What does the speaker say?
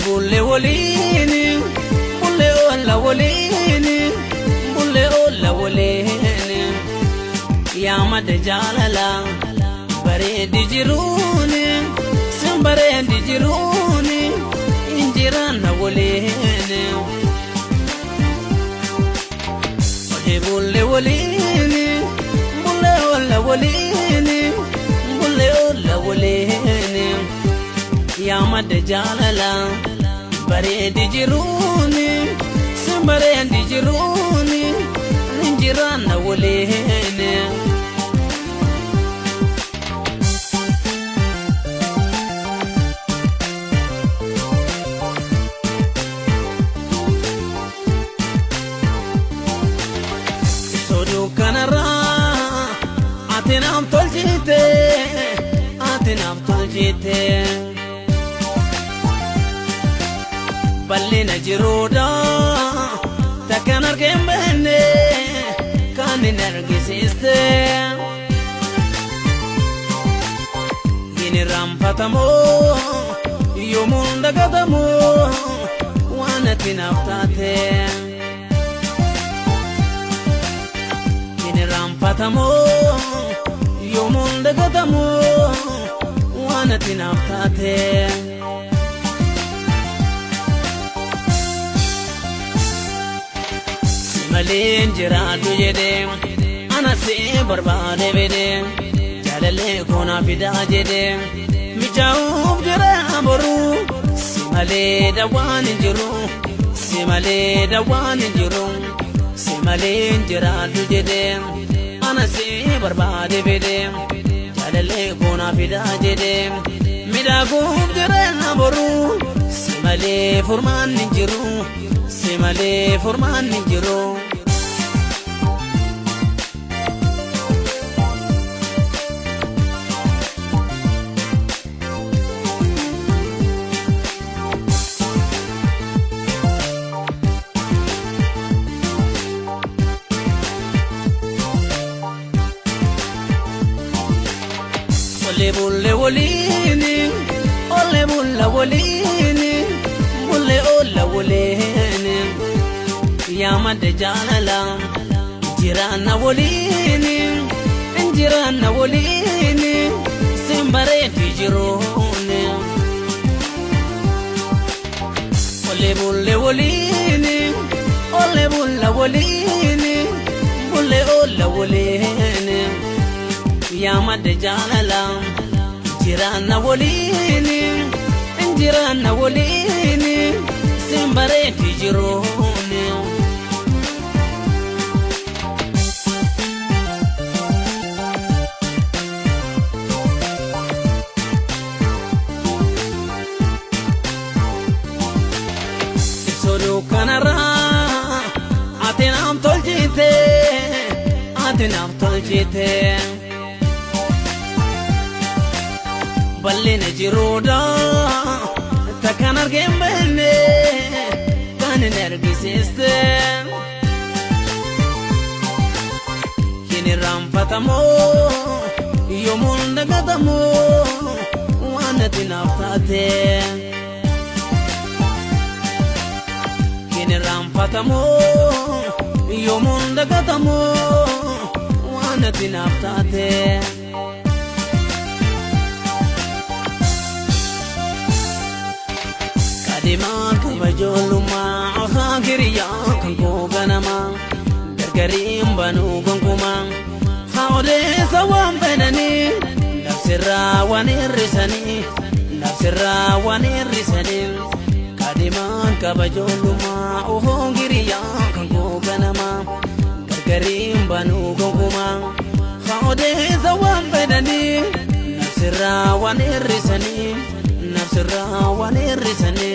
Bulle woliini, bulle olla woliini, bulle olla woliini. Yaa madda jaalala bareedi jiruuni, sin bareedi jiruuni, injiraanna woliini. Olee bulle woliini, bulle olla woliini, bulle olla woliini. Yaa madda jaalala bareedi jiruuni, sin bareedi jiruuni, injiraanna woliini. Soduu kanarraa ati naaf tolchite, ati naaf tolchite. Bal'ina jiruudha takkaan argee hin beekne kan hin argisiiste. Hin irraanfatamoo yoomuun dagatamoo waan ati naaf taate. Hin irraanfatamoo yoomuun dagatamoo waan ati naaf taate. Si malee jiraadhu jedhee ana si barbaade fedhee jaalallee koo naaf fidaa jedhee mijaa'uuf jira boruu si malee dawaan hin jiru si malee dawaan hin jiru si malee jiraadhu jedhee ana si barbaade fedhee jaalallee koo naaf fidaa jedhee midhaaguuf jira boruu si malee furmaan hin jiru si malee furmaan hin jiru. Olee bulle woliini, olee bulla woliini, bulle olla woliini. Yaa madda jaalala jiraanna woliini, jiraanna woliini, sin bareedi jiruuni. Olee bulle woliini, olee bulla woliini, bulle olla woliini. Yaa madda jaalala jiraanna woliini, jiraanna woliini, sin bareedi jiruuni. Soduu kanarraa ati naaf tolchite, ati naaf tolchite. Bal'ina jiruudha takkaan argee hin beekne kan hin argisiiste. Hin irraanfatamoo yoomuun dagatamoo waan ati naaf taate. Hin irraanfatamoo yoomuun dagatamoo waan ati naaf taate. Kaadhimaa kabajoolummaa afaan hiriyaa kan koo ganamaa gargariin banuu gonkumaa haa odeessa waan fedhanii labsirraa waan hir'isanii labsirraa waan hir'isanii kaadhimaa kabajoolummaa ohoon hiriyaa kan koo ganamaa gargariin banuu gonkumaa haa odeessa waan fedhanii labsirraa waan hir'isanii nafsirraa waan hir'isanii.